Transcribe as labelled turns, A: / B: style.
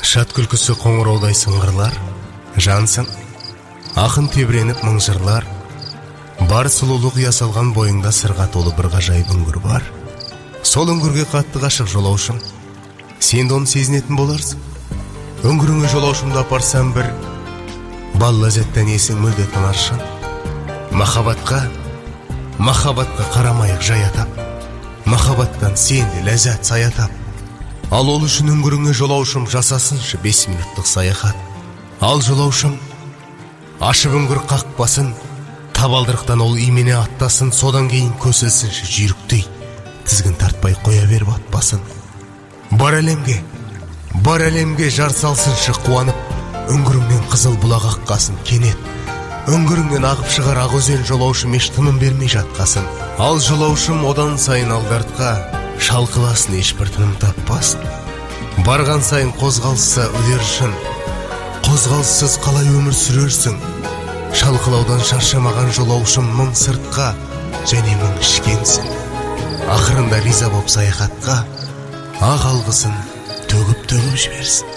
A: Шат күлкісі қоңыраудай сыңғырлар, жансың, ақын тебіреніп мың жырлар. Бар сұлулық ұя салған бойыңда сырға толы бір ғажайып үңгір бар. Сол үңгірге қатты ғашық жолаушым. Сен де оны сезінетін боларсың. Үңгіріңе жолаушымды апарсам бір, бал ләззаттан есің мүлде тынар шын. Махаббатқа, махаббатқа қарамайық жай атап. Махаббаттан сен де ләззат сая тап. Ал ол үшін үңгіріңе, жолаушым, жасасыншы 5 минуттық саяхат. Ал жолаушым ашып үңгір қақпасын, табалдырықтан ол имене аттасын, содан кейін көсілсінші жүйріктей, тізгін тартпай қоя беріп атпасын. Бар әлемге, бар әлемге жар салсыншы қуанып, үңгіріңнен қызыл бұлақ аққасын кенет. Үңгіріңнен ағып шығар ақ өзен, жолаушым еш тыным бермей жатқасын. Ал жолаушым одан сайын алдартқа шалқыласын, ешбір тыным таппасын. Барған сайын қозғалысса өлер шын. Қозғалыссыз қалай өмір сүрерсің? Шалқылаудан шаршамаған жолаушым мың сыртқа және мың ішкенсің. Ақырында риза боп саяхатқа ақ алғысын төгіп-төгіп жіберсін.